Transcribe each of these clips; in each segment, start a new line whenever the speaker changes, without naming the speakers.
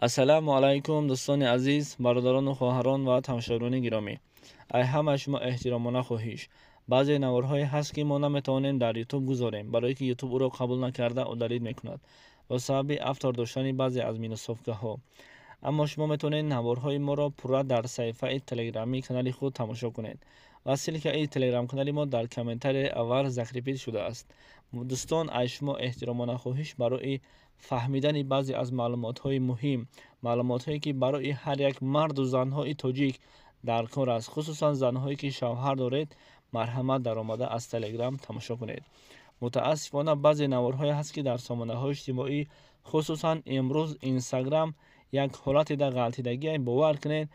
Ассалому алайкум, дӯстони азиз, бародарону хоҳарон ва тамошобинони гиромӣ. Ай ҳама шумо эҳтиромона хоҳиш. Баъзе наворҳое ҳаст, ки мо наметавонем дар Ютуб гузорем, барое ки Ютуб ӯро қабул накарда, удалить мекунад ба сабаби автор доштани баъзе аз минусовкаҳо. Аммо шумо метавонед наворҳои моро пурра дар саҳифаи телеграмии канали худ тамошо кунед ва ссылкаи телеграм-канали мо дар комментарияи аввал закрепить шудааст. Дӯстон, аз шумо эҳтиромона хоҳиш барои фаҳмидани баъзе аз маълумотҳои муҳим, маълумотҳое, ки барои ҳар як марду занҳои тоҷик дар кор аст, хусусан занҳое, ки шавҳар доред, марҳамат, даромада аз Телеграм тамошо кунед. Мутаассифона, баъзе наворҳое ҳаст, ки дар сомонаҳои иҷтимоӣ, хусусан имрӯз Инстаграм як ҳолате да ғалтидагие, бовар кунед,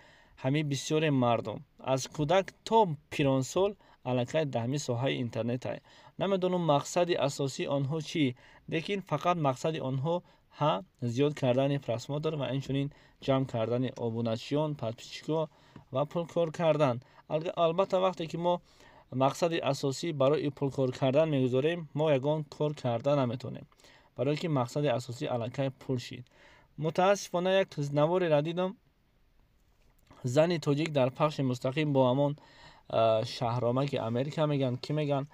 ҳамин бисёре мардум аз кӯдак то пиронсол аллакай дар ҳамин соҳаи интернетай. Намедонам, мақсади асосии онҳо чӣ, лекин фақат мақсади онҳо ҳа зиёд кардани просмотр ва инчунин ҷамъ кардани обуначиён, подписчикҳо ва пулкор кардан. Албатта, вақте ки мо мақсади асосӣ барои пулкор кардан мегузорем, мо ягон кор карда наметавонем, барое ки мақсади асосӣ аллакай пул шид. Мутаассифона, як наворера дидам, зани тоҷик дар пахши мустақим бо ҳамон шаҳромаки Америка меган, кӣ меган,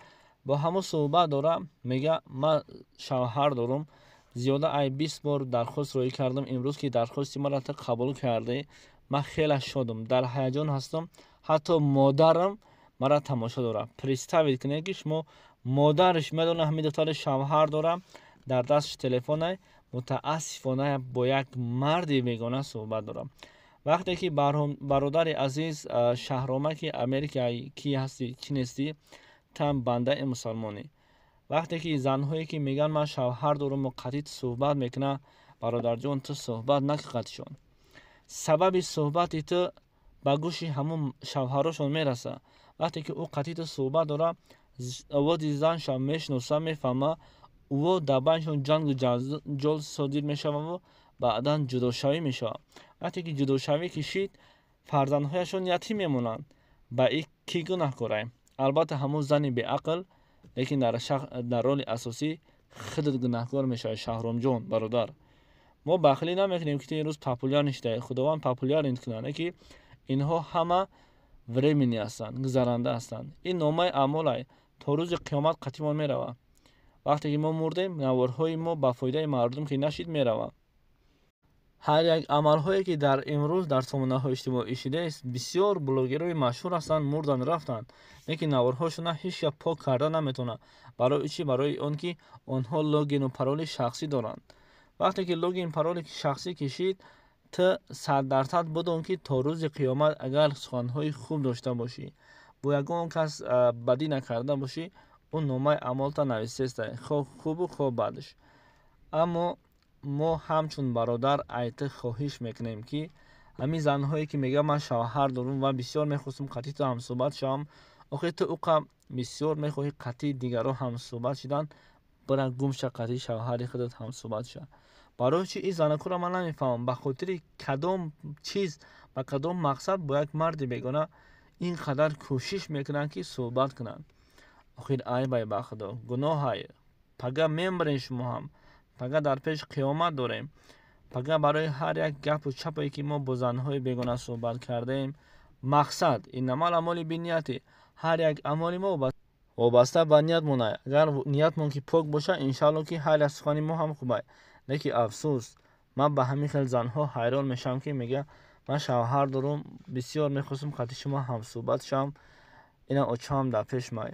бо ҳамон суҳбат дора. Мега: «Ман шавҳар дорум, зиёда ай 20 бор дархост роӣ кардам. Имрӯз ки дархости маро ту қабул кардӣ, ман хеле шодам, дар ҳаяҷон ҳастам, ҳатто модарам мара тамошо дорад». Представить кунед, ки шумо модараш медонад, ҳамин духтари шавҳар дора, дар дасташ телефонай, мутаассифона, бо як марди бегона суҳбат дорам. Вақте ки, бародари азиз, шаҳромаки Америка, кӣ ҳастӣ, чӣ нестӣ, тан бандаи мусалмонӣ. Вақте ки занҳое, ки мегӯянд, ман шавҳар доруму қатъи суҳбат мекунам, бародарҷон, ту суҳбат накун қатъишон. Сабаби суҳбати ту ба гӯши ҳамун шавҳарошон мерасад. Вақте ки ӯ қатъи ту суҳбат дорад, овози занша мешиноса, мефаҳма, ӯ дар байншон ҷангу ҷанҷол содир мешававу баъдан ҷудошавӣ мешавад. Вақте ки ҷудошавӣ кишид, фарзандҳояшон ятим мемонанд. Ба ин кӣ гунаҳкорай? Албатта, ҳамун зани беақл, лекин дар роли асосӣ худат гунаҳкор мешавӣ, Шаҳромҷон, бародар. Мо бахилӣ намекунем, ки ту имрӯз популярный шудаӣ, Худованд популярный кунад, ки инҳо ҳама временный ҳастанд, гузаранда ҳастанд. Ин номаи аъмолай то рӯзи қиёмат қатъимон меравад. Вақте ки мо мурдем, наворҳои мо ба фоидаи мардум ки нашид, меравад. Ҳар як амалҳое, ки дар имрӯз дар сомонаҳои иҷтимоӣ шидааст, бисёр блогерҳои машҳур ҳастанд, мурдан, рафтанд, лекин наворҳошона ҳеҷ кас пок карда наметавонад. Барои чӣ? Барои он ки онҳо логину пароли шахсӣ доранд. Вақте ки логин пароли шахсӣ кишид, ту 100% бидон, ки то рӯзи қиёмат, агар суханҳои хуб дошта бошӣ, бо ягон кас бадӣ накарда бошӣ, ӯ номаи аъмолта нависеста, хоҳ хубу хоҳ бадш. Аммо мо ҳамчун бародар ай ту хоҳиш мекунем, ки ҳамин занҳое, ки мегӯянд, ман шавҳар дорум ва бисёр мехостум қатъи ту ҳамсӯҳбат шавам, охир ту уқа бисёр мехоҳӣ қатъи дигарро ҳамсӯҳбат шидан, бира гум ша, қатъи шавҳари худат ҳамсӯҳбат ша. Барои чи ин занакуро ман намефаҳмам, ба хотири кадом чиз, ба кадом мақсад бо як марди бегона ин қадар кӯшиш мекунанд, ки суҳбат кунанд? Охир айбай, ба Худо, гуноҳай. Пага мемирем, шумо ҳам пага дар пеш қиёмат дорем. Пага барои ҳар як гапу чапое, ки мо бо занҳои бегона суҳбат кардаем, мақсад иннамал аъмоли биннияти, ҳар як амали мо вобаста ба ниятмон. Агар ниятмон ки пок бошад, иншаалло, ки ҳар як сухани мо ҳам хубай. Лекин афсӯс, ман ба ҳамин хел занҳо ҳайрон мешавам, ки мега, ман шавҳар дорум, бисёр мехостум қатъи шумо ҳамсӯҳбат шавам, ина очаам дар пеш май.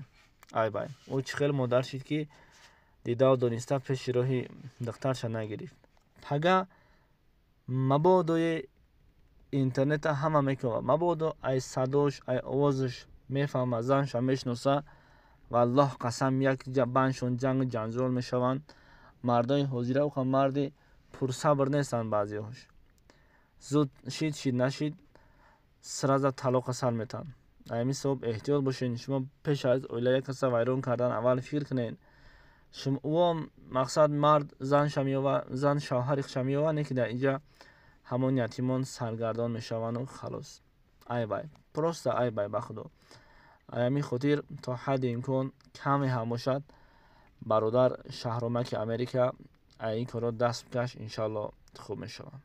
Айбай, ӯ чӣ хел модар шид, ки дидаву дониста пеши роҳи духтарша нагирифт? Пага мабодое интернета ҳама мекунад, мабодо ай садош, ай овозаш мефаҳма, занша мешиноса, валлоҳ қасам, як баншон ҷангу ҷанҷол мешаванд. Мардои ҳозира уқа марди пурсабр нестанд. Баъзеҳош зуд шид шид, нашид, сразу талоқа сар метаҳанд. Ҳамин сабаб эҳтиёт бошед. Шумо пеш аз оила як каса вайрон кардан аввал фикр кунед. Ӯ мақсад мард занша меёва, зан шавҳари худша меёва, не ки дар инҷа ҳамон ятимон саргардон мешаванду халос. Айбай, просто айбай, ба Худо. Ҳамин хотир то ҳадди имкон каме ҳам бошад, бародар шаҳромаки Америка, ин корро даст бикаш, иншаалло, хуб мешавад.